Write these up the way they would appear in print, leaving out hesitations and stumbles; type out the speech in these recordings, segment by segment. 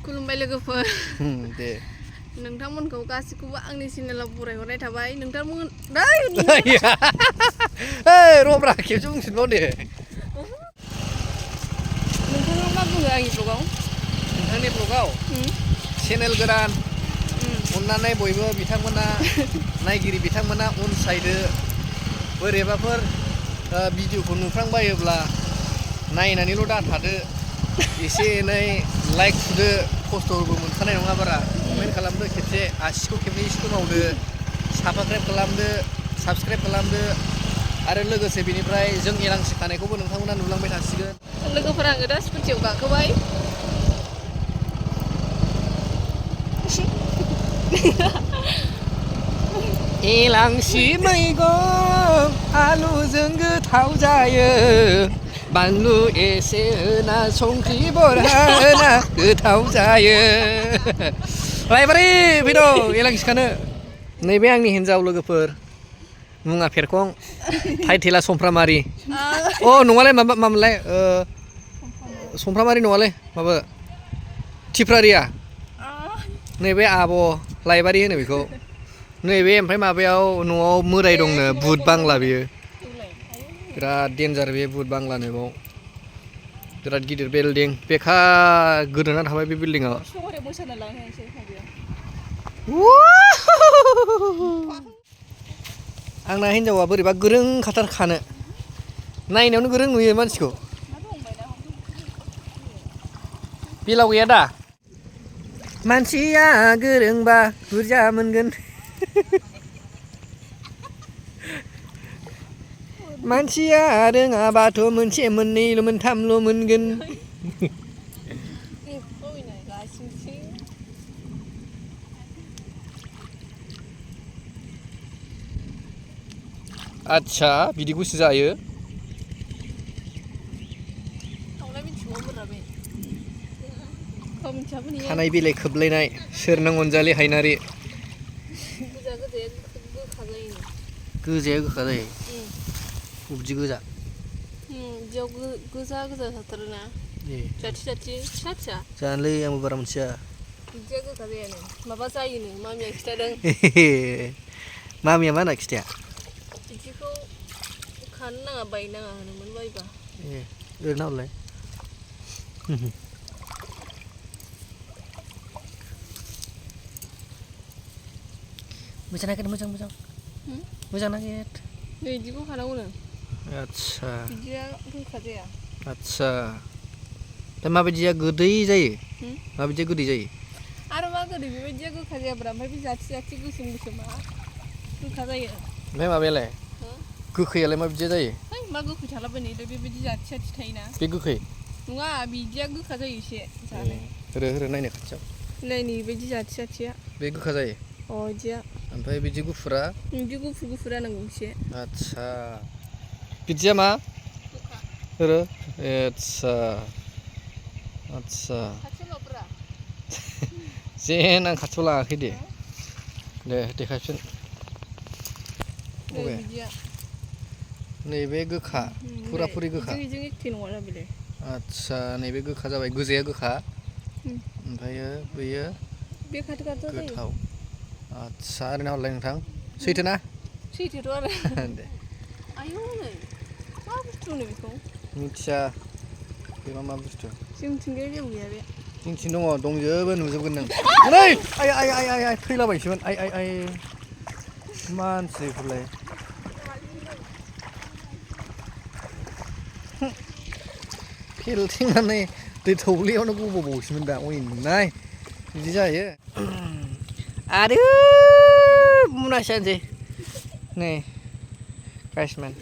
खुलुमबाय लोगोफोर दे नोंथांमोनखौ गासिखौबो आंनि चेनेलाव बरायहरनाय थाबाय नोंथांमोन रब्रा खेबसे बुंफिनबाव दे नोंथाङा मा बुङो आंनि ब्लगाव नोंथांनि ब्लगाव चेनेल गोदान अननानै बयबो बिथांमोना नायगिरि बिथांमोना अनसायदो बोरैबाफोर भिडिअखौ नुफ्लांबायोब्ला नायनानैल' दाथादो एसे एनै लाइक थुदो खस्थ'बो मोनखानाय नङा बारा कमेन्ट खालामदो खेबसे आसिखौ खेबनै सिखौ मावदो साबस्क्राइब खालामदो आरो लोगोसे बेनिफ्राय जों एलांसि खानायखौबो नोंथांमोना नुलांबाय थासिगोन लोगोफोरा आङो दा स्कुटियाव गाखोबाय एलांसि मैगं आलुजों गोथाव जायो बानलु एसे होना संख्रि बरहा होना गोथाव जायो रायबारि फैद' एलांसि खानो नैबे आंनि हिन्जाव लोगोफोर मुङा फेरखं टाइटेला समफ्रामारि अ नङालै मामोनलाय समफ्रामारि नङालै माबा थिफ्रारिया नैबे आब' लाइबारि होनो बेखौ नैबे ओमफ्राय माबायाव न'आव मोदाय दंनो बुट बांला बेयो बिराद डेन्जार बे बुट बांलानो बाव बिराद गिदिर बिल्डिं बेखार गोदोना थाबाय बे बिल्डिंआव आंना हिन्जावा बोरैबा गोरों खाथार खानो नायनायावनो गोरों नुयो मानसिखौ बेलाव गैया दा मानसिया गोरोंबा बुरजा मोनगोन मानसिया रोङाबाथ' मोनसे मोननैल' मोनथामल' मोनगोन आदसा बिदि गुसु जायो खानाय बिलाइ खोबलायनाय सोर नों अनजालि हायनारि गोजाया गोखा जायो बिदि गोजा बिदियाव गोजा जाथारोना जाथि फिसा फिसा जानोलै आंबो बारा मोनथिया बिदिया गोखा जायानो माबा जायोनो मामिया खिथादों मामिया मा होनना खिथाया बिदिखौ खानो नाङा बायनाङा होनोमोन बायबा ओरैनो हरलाय मोजां नागिर मोजां नागिर बिदिखौ खानांगौनो आदसा बिदिया गोखा जाया आदसा दा माबायदिया गोदै जायो माबायदिया गोदै जायो आरो मा गोदै बेबायदिया गोखा जायाब्रा ओमफ्राय बे जाथि गोसोमा गोखा जायो ओमफ्राय माबायालाय गोखैयालाय माबायदिया जायो मा गोखै थालाबायनायलाय बेबायदि जाथि थायोना बे गोखै नङा बिदिया गोखा जायो एसे जानो होरो नायनो खाथियाव नायनि बायदि जाथिया बे गोखा जायो बिदिया ओमफ्राय बिदि गुफुरा बिदि गुफुरा नांगौ एसे आदसा बिदिया मा होरो आदसा जेन आं खाथियाव लाङाखै दे देखायफिन नैबे गोखा फुराफुरि गोखा आदसा नैबे गोखा जाबाय गोजाया गोखा ओमफ्रायो बेयो गोथाव आदसा ओरैनो हरलाय नोंथां सैथोना सैथोथ' आरो दे आयौ नै मा बुस्थु होनो बेखौ मिथिया बेमा मा बुस्थु जोंथिंजाय जेबो गैया बे जोंथिं दंजोबो नुजोबगोन नों नै आइ थैलाबायसोमोन आइ मानसिफोरलाय फेलथेंनानै दै थौलेयावनो गब'बावसोमोन दा नाय बिदि जायो आरो मुनासो जानोसै नै गाइसमेन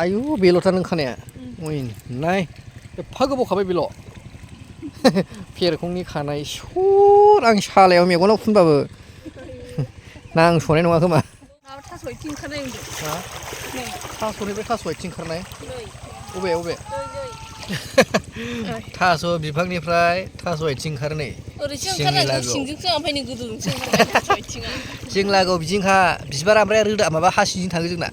आयु बेल'थार नों खानाया नाय एफा गोबाव खाबाय बेल' फेरखंनि खानाय सर आं सालायाव मेगनाव फुनबाबो नांस'नाय नङा खोमा थास' आथिं ओंखारनाय थास'निफ्राय थास' आथिं ओंखारनाय अबे थास' बिफांनिफ्राय थास' आथिं ओंखारनाय जों लागोआव बिदिनोखा बिबारा ओमफ्राय रोदा माबा हा सिंजों थाङो जोंना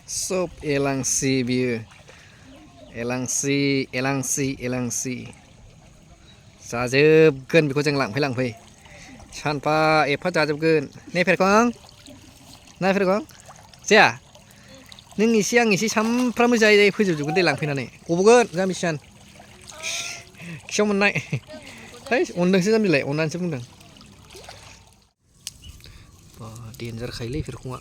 सब एलांसि बियो एलांसि जाजोबगोन बेखौ जों लांफै सानफा एफा जाजोबगोन ने फेरखं जाया नों एसे आं एसे सामफ्रामबो जायै फोजोबजोबगोन दे लांफैनानै गबोगोन जाम्बिसियान खियाव मोननाय है अनदोंसो जाम्बिलाय अननानैसो बुंदों डेन्जार खायोलै फेरखङा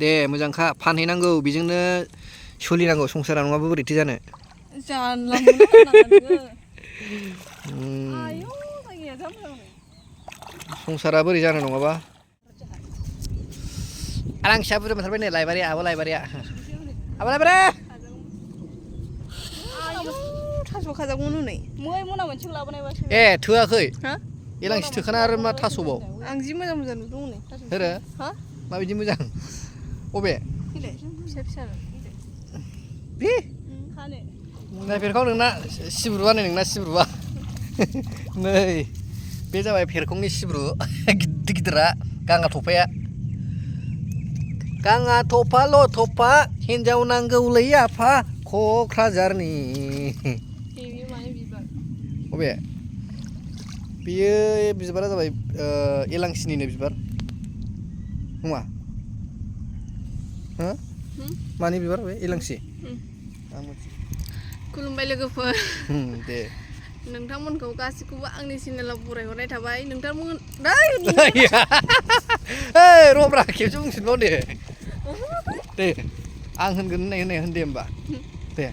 दे मोजांखा फानहैनांगौ बेजोंनो सोलिनांगौ संसारा नङाबा बोरैथो जानो जानला मोनला आयौ जायगाया जा मोजां संसारा बोरै जानो नङाबा आलांसिया बुरजा मोनथारबाय नै लाइबारिया आब' लाइबारिया थास' खाजागौमोन नै मै मना मोनसे लाबोनायबासो ए थोआखै एलांसि थोखाना आरो मा थास'बाव आं जि मोजां नुदों नै होरो माबायदि मोजां अबे फिसा बे नायफेरखौ नोंना सिब्रुआ नै बे जाबाय फेरखंनि सिब्रु गिदिरा गाङा थफाल' थफा हिन्जाव नांगौलै आफा क'क्राझारनि अबे बेयो बिबारा जाबाय एलांसिनिनो बिबार नङा हो मानि बिबार बे एलांसि खुलुमबाय लोगोफोर दे नोंथांमोनखौ गासैखौबो आंनि चेनेलाव बरायहरनाय थाबाय नोंथांमोन रब्रा खेबसे बुंफिनबाव दे आं होनगोन होननाय होन दे होमबा दे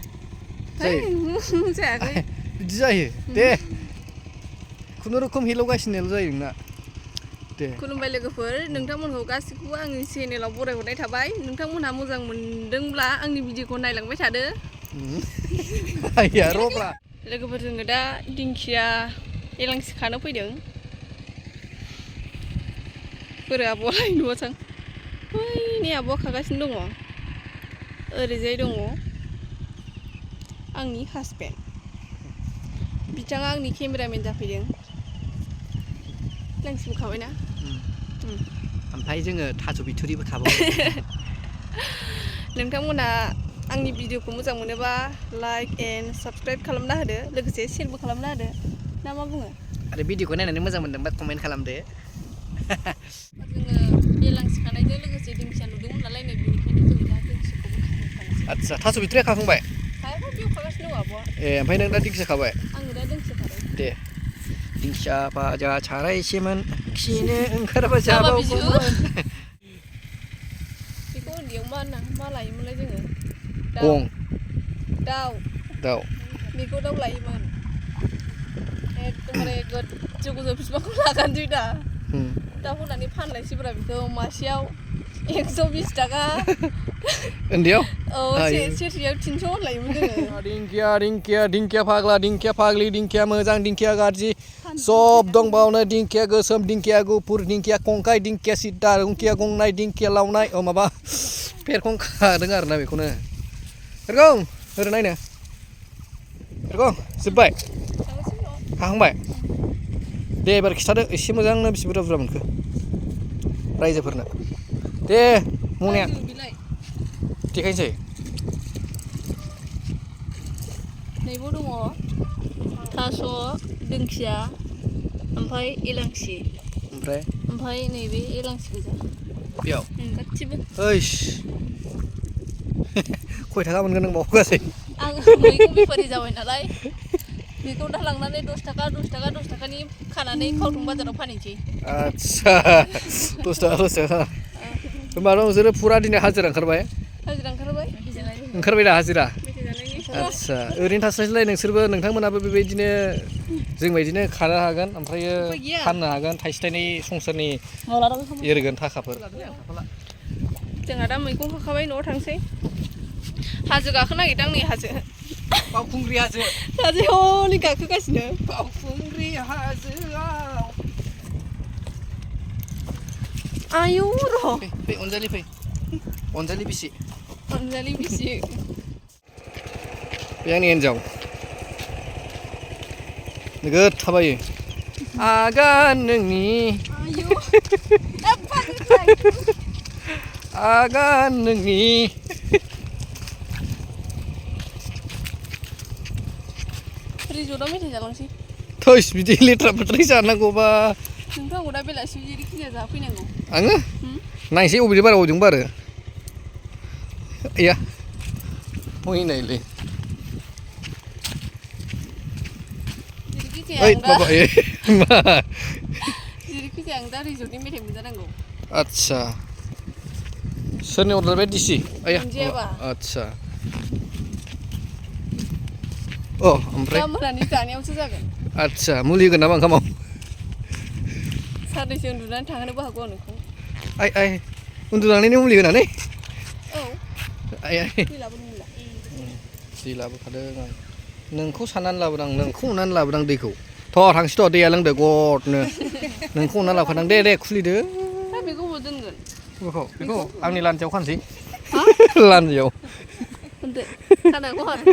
जायाखै बिदि जायो दे खुनुरुखुम हेलौगासिनोल' जायो नोंना दे खुलुमबाय लोगोफोर नोंथांमोनखौ गासैखौबो आंनि चेनेलाव बरायहरनाय थाबाय नोंथांमोनहा मोजां मोनदोंब्ला आंनि भिडिअखौ नायलांबाय थादो रब्रा लोगोफोर जोङो दा दिंखिया एलांसि खानो फैदों बोरै आब'आलाय नुवासां बैनि आब'आ खागासिनो दङ ओरैजाय दङ आंनि हासबेन्ड बिथाङा आंनि केमेरामेन जाफैदों एलांसिबो खाबायना ओमफ्राय जोङो थास' बिथुरिबो खाबावो नोंथांमोना आंनि भिडिअखौ मोजां मोनोबा लाइक एन्ड साबस्क्राइब खालामना होदो लोगोसे शेयारबो खालामना होदो ना मा बुङो आरो भिडिअखौ नायनानै मोजां मोनदोंबा कमेन्ट खालामदो जोङो एलांसि खानायजों लोगोसे दिंखिया नुदोंमोन नालाय नै बेनिखायनो जों दा दिंखियाखौबो खानोसै आदसा थास' बिथुरिया खाखांबाय खायाखै बेयाव खागासिनो दं आब'आ ए ओमफ्राय नों दा दिंखिया खाबाय आङो दा दिंखिया खादों दे दिंखिया भाजा सारायसेमोन खिनो ओंखारबा जाबावगौमोन बेखौ उन्दैयाव मा लायोमोनलाय जोङो गं दाउ बेखौ दाउ लायोमोन एकदमबारे गोजौ बिफांखौ लागानोसै दा होनानै फानलायसैब्रा बेखौ मासेयाव 120 थाखा उन्दैयाव औ सेरसेयाव 300 होनलायोमोन जोङो दिंखिया फाग्ला दिंखिया फाग्लि दिंखिया मोजां दिंखिया गाज्रि सब दं बावनो दिंखिया गोसोम दिंखिया गुफुर दिंखिया खंखाय दिंखिया सिद्दा दिंखिया गंनाय दिंखिया लावनाय माबा फेरखं खादों आरोना बेखौनो फेरखं ओरै नायनो फेरखं जोब्बाय खाखांबाय दे एबार खिथादो एसे मोजांनो बेसे बुरजा मोनखो रायजोफोरनो दे मनाया देखायनोसै नैबो दङ थास' दिंखिया ओमफ्राय एलांसि ओमफ्राय नैबे एलांसि गोजा बेयाव गासिबो ओइस खय थाखा मोनगोन नों बावो गासै आं मैगं बेफारि जाबाय नालाय बेखौ दा लांनानै 10 थाखानि खानानै खावथं बाजाराव फानहैनोसै आदसा 10 थाखा होमबा नोंसोरो फुरा दिनै हाजिरा ओंखारबाय दा हाजिरा आदसा ओरैनो थास्लायस्लाय नोंसोरबो नोंथांमोनाबो बेबायदिनो जोंबायदिनो खानो हागोन ओमफ्रायो फाननो हागोन थाइसे थाइनै संसारनि एरगोन थाखाफोर जोंहा दा मैगं खाखाबाय न'आव थांसै हाजो गाखोनो नागिरदों नै हाजो बावखुंग्रि हाजो हनै गाखोगासिनो बावखुंग्रि हाजोआव आयौ र' फै अनजालि फै अनजालि बिसि बे आंनि हिन्जाव नोगोद थाबायो आगान नोंनि आगान नोंनि रिजर्टआव मेथाइ जालांसै थैस बिदि लेथ्रा बाथ्राय जानांगौबा नोंथ' आंखौ दा बेलासियाव जेरैखि जाया जाफैनांगौ आङो नायसै अबे बार अबेजों बारो आया फैनायलै जेरैखि जाया ओइ आं दा माबा मा जेरैखि जाया आं दा रिजर्टनि मेथाइ मोनजानांगौ आदसा सोरनि अर्डार बे डिसि आया मोनजायाबा आदसा अ ओमफ्राय दा मोनानि जानायावसो जागोन आदसा मुलि होगोन नामा ओंखामाव साननैसो उन्दुनानै थाहोनोबो हागौ आं नोंखौ आइ आइ उन्दुलांनायनि मुलि होनानै औ आइ आइ दैलाबो मोनला दै लाबोखादों आं नोंखौ साननानै लाबोदों नोंखौ अननानै लाबोदों दैखौ थ' थांसै थ' दैया लोंदो गदनो नोंखौ अननानै लाबोखादों दे खुलिदो दा बेखौ बबाव दोनगोन बेखौ आंनि लान्जायाव खानसै लान्जायाव दोनदो खानांगौ आरो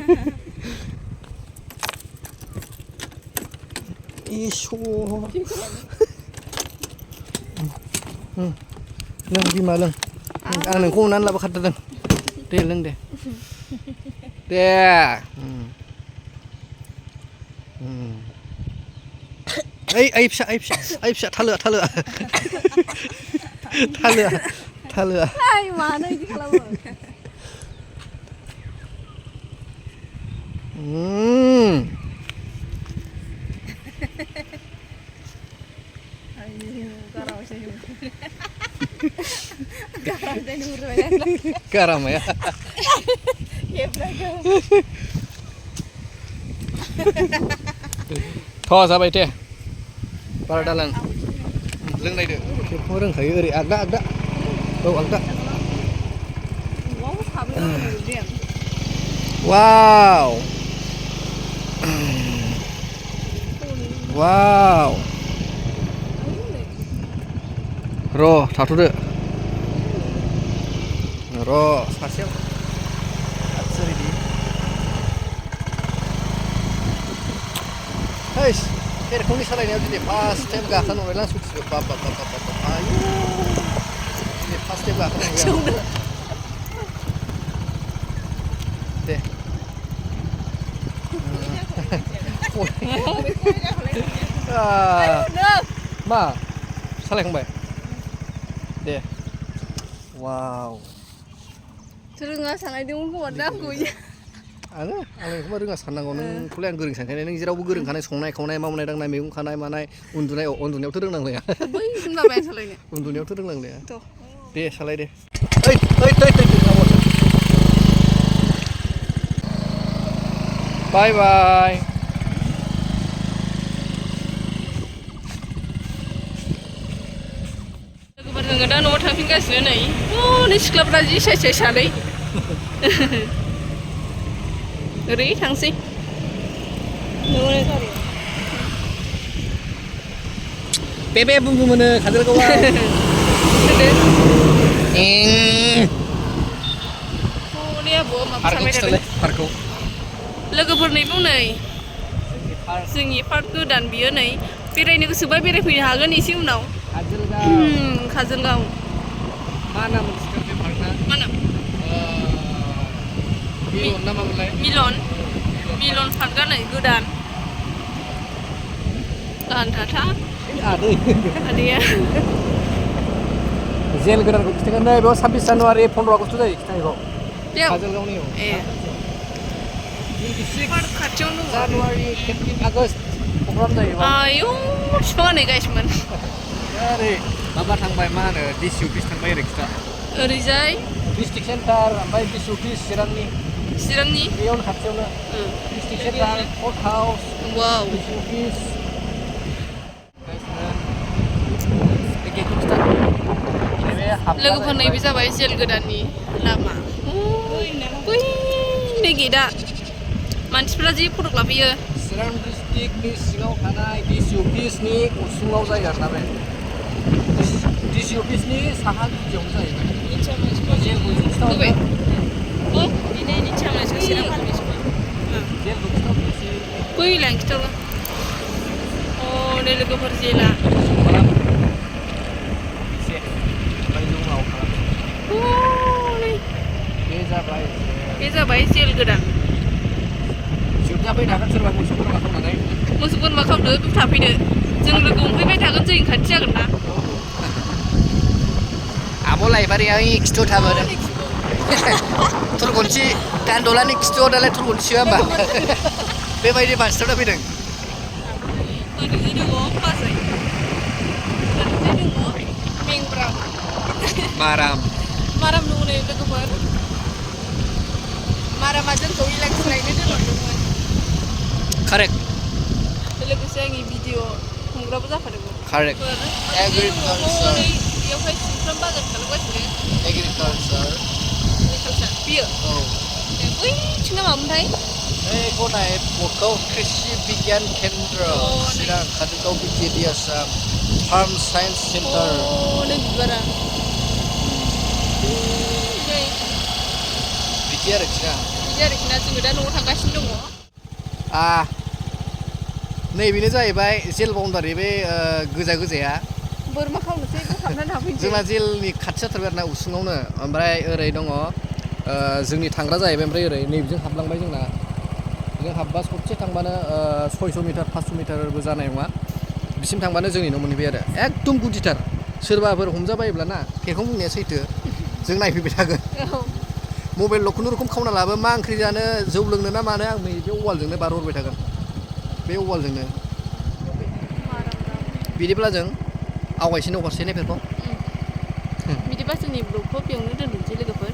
इसर लों बिमा लों आं नोंखौ अननानै लाबोखादों दे लों दे दे ओइ फिसा थालोआ मानो बिदि खालामो गारामाया थ' जाबाय दे बारा दा लोंनायदो खेबखौ रोंखायो ओरै आगदा औ आगदा वाव वाव र' थाथ'दो र' सासेयाव आदसा रेडि हैस एरखमनि सालायनायाव दिनै फार्स्ट टाइम गाखोनो मोनबाय आं सथिखौ बाब आयु दिनै फार्स्ट टाइम गाखोनो मोनबाय आं दे मा सालायखांबाय दे वाव रोङा सानायदोंमोन खोमा दा आंखौ आङो एखमबा रोङा साननांगौ नोंखौलाय आं गोरों सानखायो नों जेरावबो गोरोंखानाय संनाय खावनाय मावनाय दांनाय मैगं खानाय मानाय उन्दुनायावथ' रोंनांलाया बैसिम जाबाय आं सालायनो उन्दुनायावथ' रोंनांलाया थ' दे सालाय दे बाय बाय लोगोफोरजों दा न'आव थांफिनगासिनो नै हनै सिख्लाफ्रा जि साइज सानै ओरै थांसै बे बुंगु मोनो काजलगावआ पार्कखौ लोगोफोरनैबो नै जोंनि पार्क गोदान बियो नै बेरायनो गोसोबा बेरायफैनो हागोन एसे उनाव काजलगाव मा नाम मोनसिगोन बे पार्कना मा नाम मिलन ना मामोनलाय मिलन पार्कआ नै गोदान गानथाथा आदैया जेल गोदानखौ खिन्थागोन नै बेयाव 26 जानुवारि 15 आगस्ट जायो खिन्थाहैबाव काजलगावनि पार्क खाथियावनो दङ जानुवारि 15 आगस्ट प्रग्राम जायो आयौ बिफाङा नै गायसोमोन ओरै माबा थांबाय मा होनो डिसि अफिस थांबाय ओरै खिथा ओरैजाय डिस्ट्रिक्ट सेन्टार ओमफ्राय डिसि अफिस चिरांनि बेयावनो खाथियावनो डिस्ट्रिक्ट सेन्टार कर्ट हाउस वाव डिसि अफिस लोगोफोर नैबे जाबाय जेल गोदाननि लामा बैनो गेटआ मानसिफ्रा जि फट' लाफैयो चिरां डिस्ट्रिक्टनि सिङाव थानाय डिसि अफिसनि उसुङाव जायो आरोना बे डिसि अफिसनि साहा गुदियावनो जाहैबाय बै लांखिथाव नै लोगोफोर जेला बे जाबाय जेल गोदान मोनजाफैनो हागोन सोरबा मोसौ बोरमा खावनानै मोसौ बोरमा खावदो थाफैदो जों लोगो हमफैबाय थागोन जोंनि खाथि जागोन ना आब' लाइबारिया खिथुआव थाबोदों थुरगनसि गान्दलानि खिथुआव दालाय थुरगनसिया होमबा बेबायदि मानसिफोरा फैदों ओरैजाय दङ बाजै ओरैजाय दङ मेंब्रा माराम माराम दङ नै लोगोफोर मारामा जोंखौ इलेक्सन लायनो दोनहरदोंमोन कारेक्ट लोगोसे आंनि भिडिअ हमग्राबो जाफादोंमोन कारेक्ट एग्रिकालचार बेयावहाय सुमफ्राम बागान खालामगासिनो एग्रिकालचार बियो औ बैथिं ना मामोनथाय बेखौ नाय बड'खौ कृषि बिगियान Kendra Chirang Kajalgaon BTAD Assam farm science centre नै बिबारा बिदि आरोखि ना जोङो दा न'आव थांगासिनो दङ नैबेनो जाहैबाय जेल बाउन्डारि बे गोजा गोजाया बोरमा खावनोसै हाबनानै थाफैनोसै जोंना जेलनि खाथि जाथारबाय आरोना उसुङावनो ओमफ्राय ओरै दङ जोंनि थांग्रा जाहैबाय ओमफ्राय ओरै नैबेजों हाबलांबाय जोंना बेजों हाबबा ससे थांबानो 600 मिटार 500 मिटारबो जानाय नङा बिसिम थांबानो जोंनि न' मोनहैबाय आरो एकदम गुदिथार सोरबाफोर हमजाबायोब्ला ना फेरखं बुंनाया सैथो जों नायफैबाय थागोन मबाइलल' खुनुरुखुम खावना लाबो मा ओंख्रि जानो जौ लोंनो ना मानो आं नै बे अवालजोंनो बारहरबाय थागोन बे अवालजोंनो बिदिब्ला जों आवगायसिनो हरसै ने फेरखं बिदिबा जोंनि ब्लगखौ बेयावनो दोनथ'नोसै लोगोफोर